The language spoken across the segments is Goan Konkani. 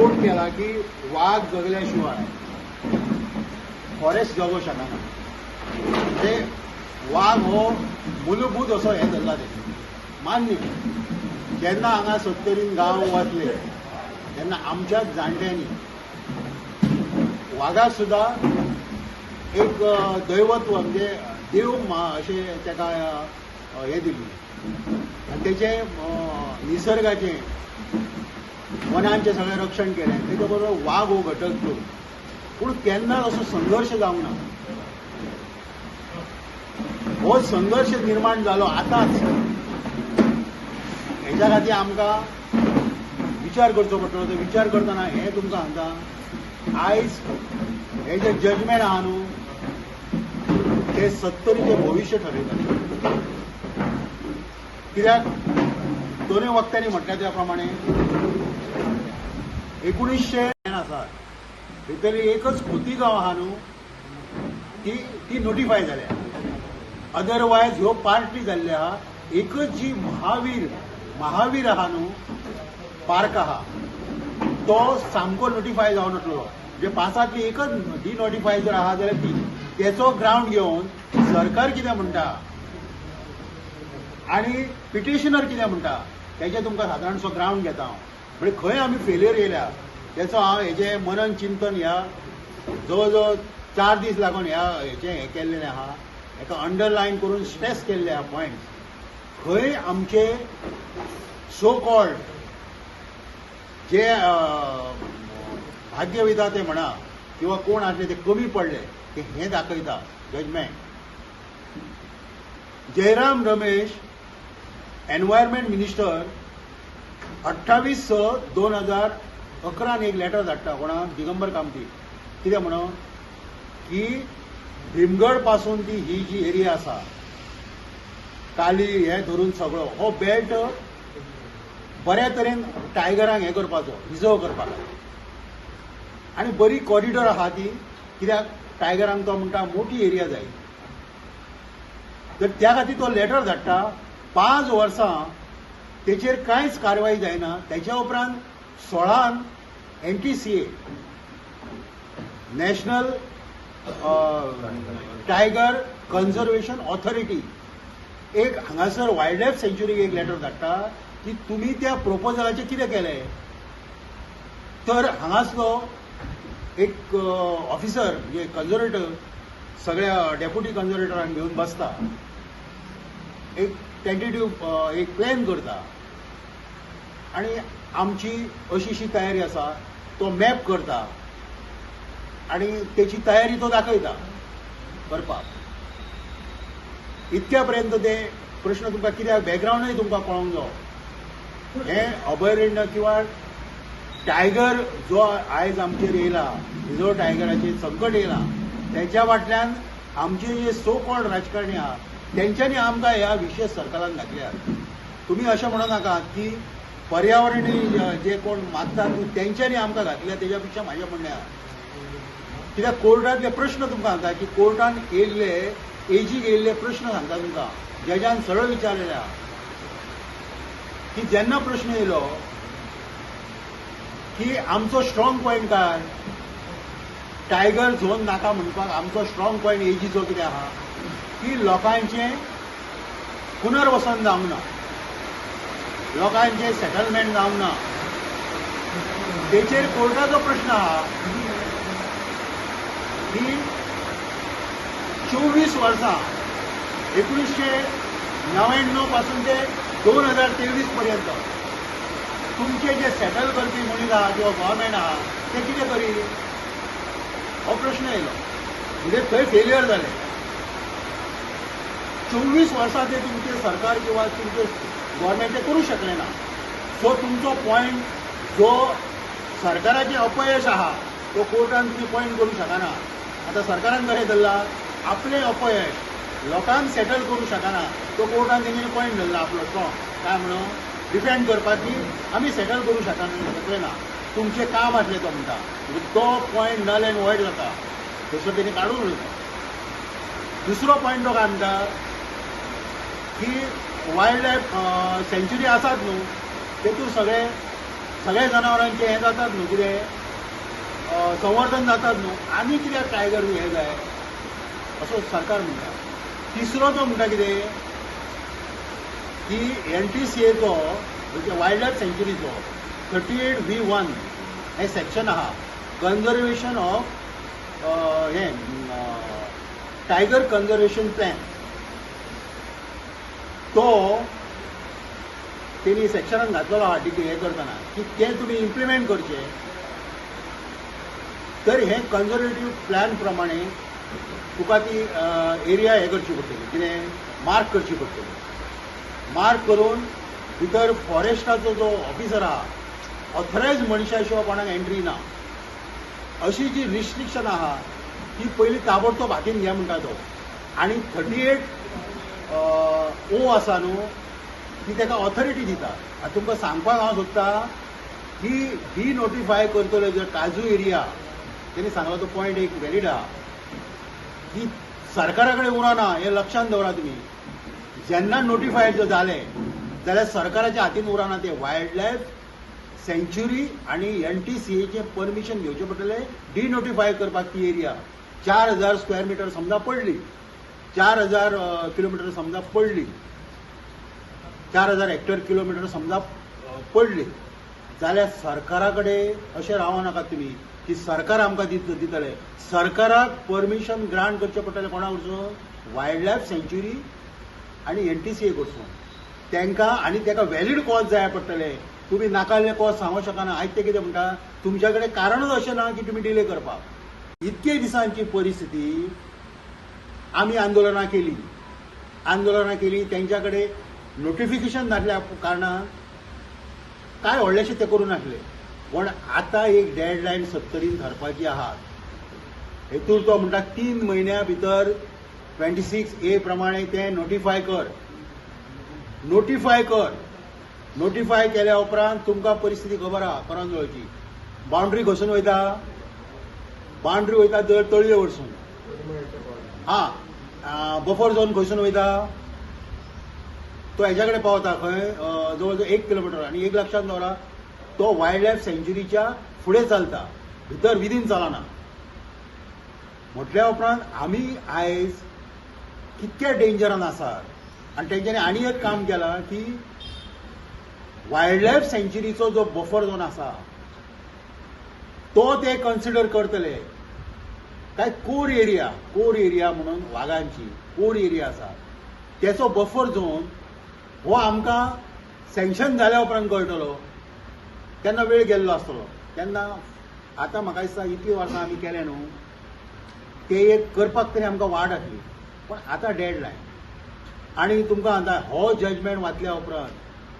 कोट केला की वाग जगल्या शिवाय फॉरेस्ट जगो शकना. म्हणजे वाग हो मूलभूत असो हें धरला तेणी. मान्य, जेन्ना हांगा सत्तरीन गांव वतले तेन्ना आमच्याच जाणट्यांनी वागाक सुद्दां एक दैवत्व म्हणजे देव अशें ताका हें दिल्लें आनी तेचें निसर्गाचें वनांचें सगळें रक्षण केलें. तेच्या बरोबर वाग हो घटक घेवन पूण केन्नाच असो संघर्श जावंक ना. हो संघर्श निर्माण जालो आतांच. हेच्या खातीर आमकां विचार करचो पडटलो. तो विचार करतना हें तुमकां सांगता, आयज हें जें जजमेंट आहा न्हू तें सत्तरीचें भविश्य ठरयता. कित्याक दोनूय वक्त्यांनी म्हटल्या त्या प्रमाणे 1900 आसा भितर एकच खोतीगांव आहा न्हू ती ती नोटिफाय जाल्या. अदरवायज ह्यो पार्टी जाल्ल्यो आहा. एकच जी महावीर महावीर आहा न्हू पार्क आहा तो सामको नोटिफाय जावन नासलो. म्हणजे पांचांतली एकच डिनोटिफाय जर आहा जाल्यार ती तेचो ग्रावंड घेवन सरकार कितें म्हणटा आनी पिटिशनर कितें म्हणटा तेजें तुमकां सादारणसो ग्रावंड घेता हांव. म्हणजे खंय आमी फेलियर येयल्या तेचो हांव हेजें मनन चिंतन ह्या जवळ जवळ 4 दीस लागून ह्या हेचें हें केल्लें आहा. हेका अंडरलायन करून स्ट्रेस केल्ले आहा पॉयंट्स. खंय आमचे सो कॉल्ड जे भाग्यविधाते म्हणा किंवा कोण आसले ते कमी पडले ते हें दाखयता judgement. Jairam Ramesh environment minister 28/6/2011 एक लेटर धाडटा कोणाक, दिगंबर कामती. कितें म्हणून की भीमगड पासून ती ही जी एरिया आसा काली हे धरून सगळो हो बेल्ट बऱ्या तरेन टायगरांक हें करपाचो, रिजर्व करपाक आनी बरी कॉरिडोर आहा ती. कित्याक टायगरांक तो म्हणटा मोठी एरिया जाय. तर त्या खातीर तो लेटर धाडटा. 5 वर्सां तेचेर कांयच कारवाय जायना. तेच्या उपरांत 16 NTCA national tiger conservation authority एक हांगासर वायल्ड लायफ सँच्युरीक एक लेटर धाडटा की तुमी त्या प्रोपोजलाचें कितें केलें. तर हांगासलो एक ऑफिसर म्हणजे कन्जर्वेटर सगळ्या डेप्युटी कन्जर्वेटरांक घेवन बसता, एक टेंटेटीव एक प्लॅन करता आनी आमची अशी तयारी आसा तो मॅप करता आनी तेची तयारी तो दाखयता करपाक. इतक्या पर्यंत ते प्रश्न तुमकां कित्याक बॅकग्रावंडूय तुमकां कळोंक जावो. हें अभयारण्य किंवा टायगर जो आयज आमचेर येयला, रिजर्व टायगराचेर संकट येयला, तेच्या फाटल्यान आमचे जे सो कॉल्ड राजकारणी आहा तेंच्यांनी आमकां ह्या विशेश सर्कलान घातल्या. तुमी अशें म्हणू नाका की पर्यावरणीय जे कोण मागतात तेंच्यांनी आमकां घातल्या, तेज्या पेक्षा म्हाजें म्हणणें आहा. कित्याक कोर्टांतले प्रश्न तुमकां सांगता की कोर्टान येयल्ले एजीक येयल्ले प्रश्न सांगता तुमकां, जजान सरळ विचारलेले आहा की जेन्ना प्रश्न येयलो की आमचो स्ट्रॉंग पॉयंट काय, टायगर झोन नाका म्हणपाक आमचो स्ट्रॉंग पॉयंट एजीचो कितें आहा की लोकांचें पुनर्वसन जावंक ना, लोकांचें सेटलमेंट जावंक ना. तेचेर कोर्टाचो प्रश्न आहा की 24 वर्सां 1999 पासून ते 2023 पर्यंत तुमचे जे सेटल करपी मनीस आहा किंवा गव्हर्मेंट आहा ते कितें करी, हो प्रश्न येयलो. म्हणजे थंय फेलियर जालें. 24 वर्सां ते तुमचे सरकार किंवा तुमचे गव्हर्मेंट ते करूं शकले ना. सो तुमचो पॉयंट जो सरकाराचें अपयश आहा तो कोर्टान तुमी पॉयंट करूं शकना. आतां सरकारान कशें धरला आपलें अपयश लोकांक सेटल करूं शकना तो कोर्टान तेंच्यांनी पॉयंट धरला आपलो स्ट्रॉंग काय म्हणून डिफेंड करपाक की आमी सेटल करूं शकले ना, तुमचें काम आसलें तो म्हणटा. म्हणजे तो पॉयंट नल एंड वॉयड जाता, थंयसर तेणी काडून उडयता. दुसरो पॉयंट तो काय म्हणटा की वायल्ड लायफ सँच्युरी आसात न्हू तेतून सगळे सगळ्या जनावरांचे हें जातात न्हू, कितें संवर्धन जातात न्हू, आनी कित्याक टायगर हें जाय असो सरकार म्हणटा. तिसरो तो म्हणटा कितें की एनटीसीएचो म्हणजे वायल्ड लायफ सँच्युरीचो 38(v)(1) हें सेक्शन आहा, कन्जर्वेशन ऑफ हें टायगर कन्जर्वेशन प्लॅन, तो तेणी सेक्शनान घातलेलो आहा हें करतना की तें तुमी इम्प्लिमेंट करचें. तर हें कन्जर्वेटीव प्लॅन प्रमाणे तुका ती एरिया हें करची पडटली, कितें मार्क करची पडटली. मार्क करून भितर फॉरेस्टाचो जो ऑफिसर आहा ऑथरायज मनशा शिवाय कोणाक एंट्री ना, अशी जी रिस्ट्रिक्शन आहा ती पयलीं ताबडतोब हातीन घे म्हणटा तो. आनी 38 ओ आसा न्हू ती ताका ऑथॉरिटी दिता. आतां तुमकां सांगपाक हांव सोदता की डिनोटिफाय करतले जर काजू एरिया, तेणी सांगला तो पॉयंट एक व्हॅलीड आहा की सरकारा कडेन उरना, हें लक्षांत दवरा तुमी. जेन्ना नोटिफाय जर जालें जाल्यार सरकाराच्या हातीन उरना तें. वायल्ड लायफ सँच्युरी आनी एनटीसीएचें परमिशन घेवचें पडटलें डिनोटिफाय करपाक ती एरिया. 4000 स्क्वेअर मिटर समजा पडली, 4000 किलोमिटर समजा पडली, 4000 हेक्टर किलोमिटर समजा पडली जाल्यार सरकारा कडेन अशें रावं नाकात तुमी की सरकार आमकां दितले. सरकाराक परमिशन ग्रांट करचें पडटलें कोणा कडसून, वायल्ड लायफ सँच्युरी आनी एनटीसीए कडसून तांकां, आनी ताका व्हॅलीड कॉज जाय पडटलें. तुमी नाका कॉज सांगूंक शकना. आयज ते कितें म्हणटा, तुमच्या कडेन कारणूच अशें ना की तुमी डिले करपाक. इतके दिसांची परिस्थिती आमी आंदोलनां केली, आंदोलनां केली, तेंच्या कडेन नोटिफिकेशन नासल्या कारणान कांय व्हडलेशें तें करूं नासलें. पूण आतां एक डेडलायन 70 धरपाची आहा. हेतूर तो म्हणटा 3 म्हयन्या भितर 26A प्रमाणे तें नोटिफाय कर, नोटिफाय कर. नोटिफाय केल्या उपरांत तुमकां परिस्थिती खबर आहा करंजोळची. बाउंड्री घसून वयता, बाउंड्री वयता तळये वरसून, हां बफर झोन खंयसून वयता तो हेज्या कडेन पावता खंय जवळ जवळ 1 किलोमिटर. आनी एक लक्षांत दवरा तो वायल्ड लायफ सँच्युरीच्या फुडें चलता, भितर विदीन चलना. म्हटल्या उपरांत आमी आयज कितक्या डेंजरान आसात. आनी तेंच्यांनी आनी एक काम केलां की वायल्ड लायफ सँच्युरीचो जो बफर झोन आसा तो ते कन्सिडर करतले काय कोर एरिया, कोर एरिया म्हणून वागांची कोर एरिया आसा तेचो बफर झोन हो आमकां सँक्शन जाल्या उपरांत कळटलो, तेन्ना वेळ गेल्लो आसतलो. तेन्ना आतां म्हाका दिसता इतलीं वर्सां आमी केलें न्हू ते एक करपाक तरी आमकां वाट आसली, पूण आतां डेडलायन. आनी तुमकां आतां हो जजमेंट वाचल्या उपरांत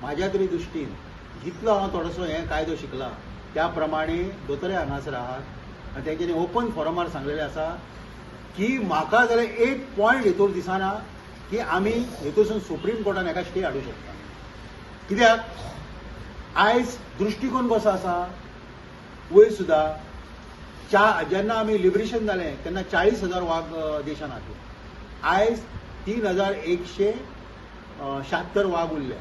म्हाज्या तरी दृश्टीन जितलो हांव थोडोसो हें कायदो शिकला त्या प्रमाणे दोतोरे हांगासर आहात आनी तेंच्यांनी ओपन फोरमार सांगलेलें आसा की म्हाका जाल्यार एक पॉयंट हेतूर दिसना की आमी हेतूरसून सुप्रीम कोर्टान हेका स्टे हाडूं शकता. कित्याक आयज दृश्टिकोन कसो आसा, वयर सुद्दां जेन्ना आमी लिबरेशन जालें तेन्ना 40,000 वाग देशान आसले, आयज 3,176 वाग उरले.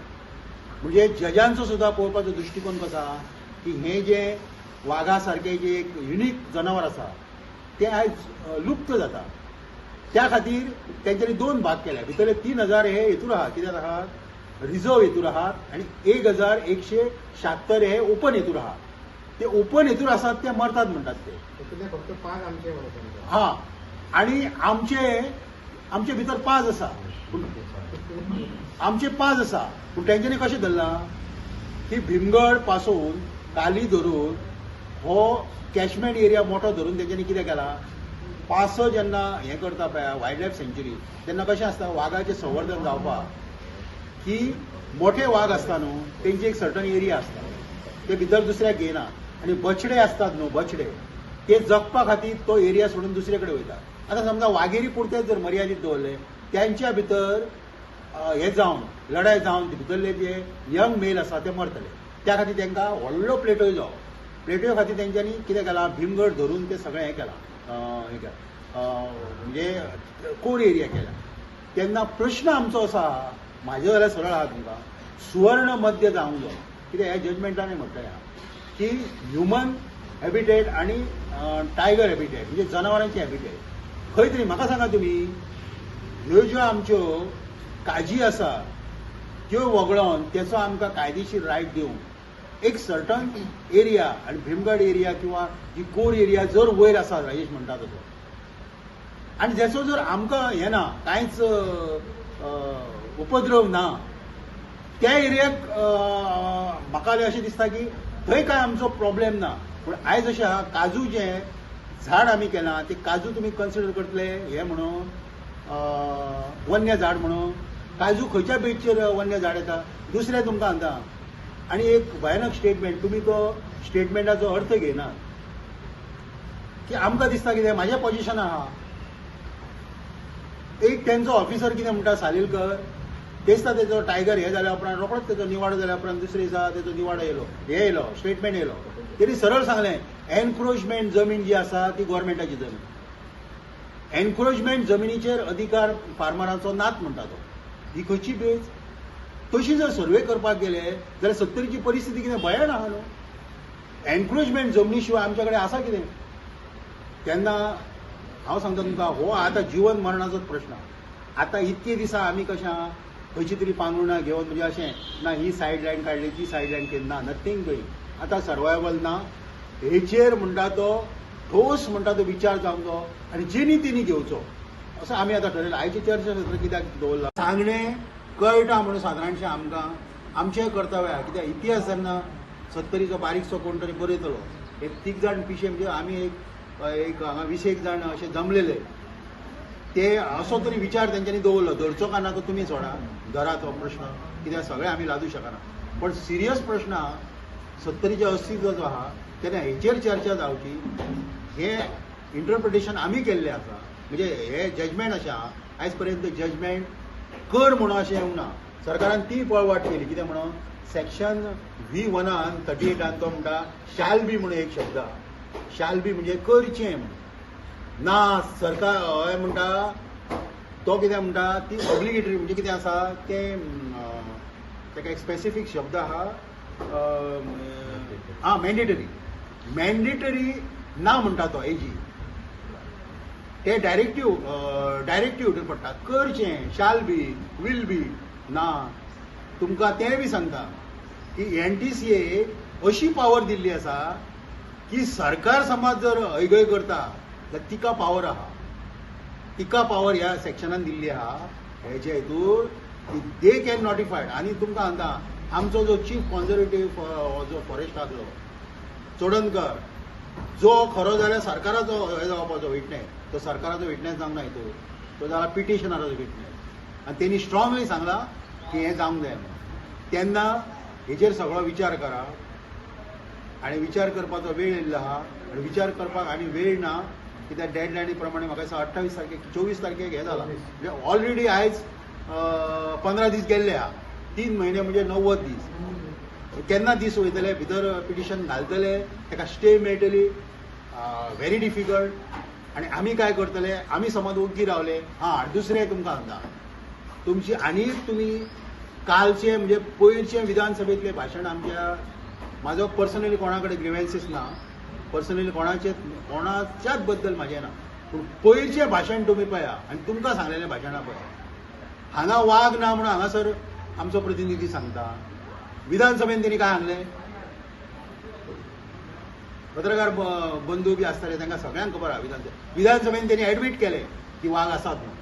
म्हणजे जजांचो सुद्दां पळोवपाचो दृश्टिकोन कसो आहा की हें जें वागा सारकें जें एक युनीक जनावर आसा तें आयज लुप्त जाता. त्या खातीर तेंच्यांनी 2 भाग केले, भितरले 3,000 हे हेतूर आहा, कित्याक आहात रिजर्व हेतूर आहात, आनी 1,176 हे ओपन हेतूर आहा. ते ओपन हेतूर आसात ते मरतात म्हणटात ते, फक्त 5 आमचे हां, आनी आमचे आमचे भितर 5 आसा, पूण आमचे 5 आसा, पूण तेंच्यांनी कशें धरलां की भीमगड पासून काली धरून हो कॅचमेंट एरिया मोठो धरून तेंच्यांनी कितें केलां, पासो जेन्ना हें करता पळय वायल्ड लायफ सँच्युरी तेन्ना कशें आसता वागाचें संवर्धन जावपाक की मोठे वाग आसता न्हू तेंची एक सर्टन एरिया आसता, ते भितर दुसऱ्याक घेयना, आनी बछडे आसतात न्हू बछडे ते जगपा खातीर तो एरिया सोडून दुसरे कडेन वयता. आतां समजा वागेरी पुरतेच जर मर्यादीत दवरले त्यांच्या भितर हे जावन लढाय जावन भितरले जे यंग मेल आसा ते मरतले. त्या खातीर तांकां व्हडलो प्लेटोय जावो, प्लेटोय खातीर तेंच्यांनी कितें केलां भीमगड धरून ते सगळें हें केलां, हें केलां म्हणजे कोर एरिया केला. तेन्ना प्रश्न आमचो आसा, म्हाजें जाल्यार सरळ आहा तुमकां, सुवर्ण मध्य जावंक जाय. कित्याक ह्या जजमेंटानूय म्हटलें आहा की ह्युमन हॅबिटेट आनी टायगर हॅबिटेट म्हणजे जनावरांची हॅबिटेट खंय तरी. म्हाका सांगा तुमी, ह्यो ज्यो आमच्यो काजी आसा त्यो वगळोन तेचो आमकां कायदेशीर रायट दिवन एक सर्टन एरिया आनी भीमगड एरिया किंवा जी कोर एरिया जर वयर आसा, राजेश म्हणटा तसो, आनी जेचो जर आमकां हें ना, कांयच उपद्रव ना त्या एरियाक, म्हाका अशें दिसता की थंय कांय आमचो प्रॉब्लेम ना. पूण आयज अशें आहा, काजू जें झाड आमी केलां ते काजू तुमी कन्सिडर करतले हें म्हणून वन्य झाड म्हणून? काजू खंयच्या बेजचेर वन्य झाड येता? दुसरें तुमकां सांगता, आनी एक भयानक स्टेटमेंट, तुमी तो स्टेटमेंटाचो अर्थ घेयनात की आमकां दिसता कितें, म्हाजें पोजिशन आहा. एक तेंचो ऑफिसर कितें म्हणटा, सालिलकर, तेच तेचो टायगर हे जाल्या उपरांत रोखडोच तेचो निवाडो जाल्या उपरांत दुसरे दिसा तेचो निवाडो येयलो, हे येयलो, स्टेटमेंट येयलो. तेणी सरळ सांगलें, एनक्रोचमेंट जमीन जी आसा ती गोवोरमेंटाची जमीन, एनक्रोचमेंट जमिनीचेर अधिकार फार्मराचो नात म्हणटा तो. ही खंयची बेज? तशी जर सर्वे करपाक गेले जाल्यार सत्तरीची परिस्थिती कितें भयान आहा न्हू. एनक्रोचमेंट जमनी शिवाय आमच्या कडेन आसा कितें? तेन्ना हांव सांगता तुमकां, हो आतां जिवन मरणाचोच प्रश्न. आतां इतके दिसा आमी कशें आहा, खंयची तरी पांगरुणां घेवन, म्हणजे अशें ना ही सायड लायन काडली, ती सायड लायन केली, ना, नथींग गोईंग. आतां सर्वायवल ना. हेचेर म्हणटा तो ठोस म्हणटा तो विचार जावंक जावो आनी जेनी तेणी घेवचो असो आमी आतां ठरयलां. आयचे चर्चा सत्र कित्याक दवरला, सांगणें कळटा म्हणून सादारणशें आमकां आमचें कर्तव्य आहा. कित्याक इतिहास जेन्ना सत्तरीचो बारीकसो कोण तरी बरयतलो, एक तीग जाण पिशे, म्हणजे आमी एक एक हांगा 20 जाण अशे जमलेले, ते असो तरी विचार तेंच्यांनी दवरलो. धरचो काय ना तो तुमी सोडा, धरा तो प्रश्न, कित्याक सगळे आमी लादू शकना. पण सिरियस प्रश्न आहा सत्तरीचें अस्तित्व जो आहा, तेन्ना हेचेर चर्चा जावची. हे इंटरप्रिटेशन आमी केल्लें आसा, म्हणजे हे जजमेंट अशें आहा. आयज पर्यंत जजमेंट कर म्हणून अशें येवंक ना. सरकारान ती पळवाट केली, कितें म्हणून सेक्शन व्ही वनान 38 तो म्हणटा शाल बी म्हणून एक शब्द आहा. शाल बी म्हणजे करचें म्हणून ना. सरकार हय म्हणटा, तो कितें म्हणटा, ती ऑब्लिगेटरी म्हणजे कितें आसा तें, ताका एक स्पेसिफीक शब्द आहा, आं, मॅन्डेटरी. मॅन्डेटरी ना म्हणटा तो एजी. ते डायरेक्टिव्ह पडटा, करचें, शाल बी, will be ना. तुमकां तें बी सांगता की एनटीसीए अशी पावर दिल्ली आसा की सरकार समज जर हयगय करता जाल्यार तिका पावर आहा, तिका पावर ह्या सेक्शनान दिल्ली आहा हेजे हितूर, they can notified. आनी तुमकां सांगता, आमचो जो चीफ कॉन्जर्वेटीव जो फॉरेस्ट आसलो चोडणकर, जो खरो जाल्यार सरकाराचो हे जावपाचो विटनेस, तो सरकाराचो विटनेस जावंक ना हितूर, तो जाला पिटिशनराचो विटनेस. आनी तेणी स्ट्रॉंगली सांगलां की हें जावंक जाय म्हणून. तेन्ना हेचेर सगळो विचार करा आनी विचार करपाचो वेळ येयल्लो आहा आनी विचार करपाक आनी वेळ ना, कित्याक डेडलायनी प्रमाणे म्हाका दिसता 28 तारखेक, 24 तारखेक हें जालां, म्हणजे ऑलरेडी आयज 15 दीस गेल्ले आहा. 3 म्हयने म्हणजे 90 दीस. केन्ना दीस वयतले, भितर पिटिशन घालतले, ताका स्टे मेळटली, व्हेरी डिफिकल्ट. आनी आमी काय करतले? आमी समज ओग्गी रावले. हां, दुसरें तुमकां सांगता, तुमची आनी तुमी कालचे म्हणजे पयरचें विधानसभेंतलें भाशण आमच्या, म्हाजो पर्सनली कोणा कडेन ग्रिवेन्सीस ना, पर्सनली कोणाचे कोणाच्याच बद्दल म्हाजें ना, पूण पयरचें भाशण तुमी पळया आनी तुमकां सांगलेलें भाशणां पळया. हांगा वाग ना म्हणून हांगासर आमचो प्रतिनिधी सांगता. विधानसभेन तेणी काय सांगलें? पत्रकार बंधू बी आसतले, तांकां सगळ्यांक खबर आहा. विधानसभेन तेणी एडमीट केलें की वाग आसात म्हणून.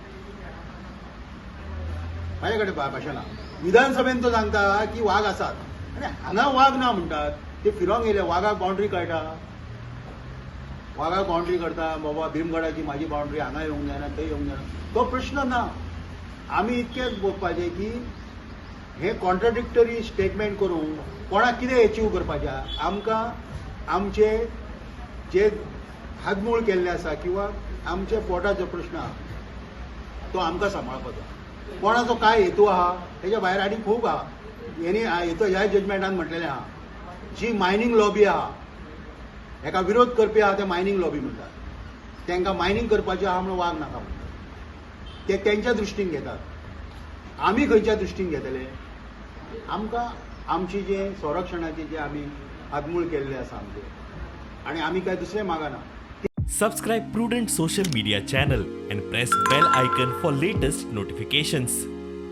म्हाजे कडेन भाशणां विधानसभेन तो सांगता की वाग आसात आनी हांगा वाग ना म्हणटात. ते फिरोंक येयले, वागाक बाउंड्री कळटा? वागाक बाउंड्री करता बाबा, भीमगडाची म्हाजी बाउंड्री, हांगा येवंक जायना, थंय येवंक जायना, तो प्रश्न ना. आमी इतकेंच बघपाचें की हे कॉन्ट्राडिक्टरी स्टेटमेंट करून कोणाक कितें एचीव करपाचें? आमकां आमचे जे हातमूळ केल्ले आसा किंवा आमच्या पोटाचो प्रश्न आहा तो आमकां सांबाळपाचो. कोणाचो काय हेतू आहा तेच्या भायर आनी खूब आहा. हेणी हेतू ह्या जजमेंटान म्हटलेलें आहा, जी मायनींग लॉबी आहा, हेका विरोध करपी आहा, ते मायनींग लॉबी म्हणटात. तांकां मायनींग करपाचें आहा म्हणून वाग नाका म्हणटात. ते तेंच्या दृश्टीन घेतात, आमी खंयच्या दृश्टीन घेतले? आमकां आमची जे संरक्षणाचे जे आमी आदमूळ केल्ले आसा आमचे आनी आमी काय दुसरें मागना. Subscribe Prudent Social Media channel and press bell icon for latest notifications.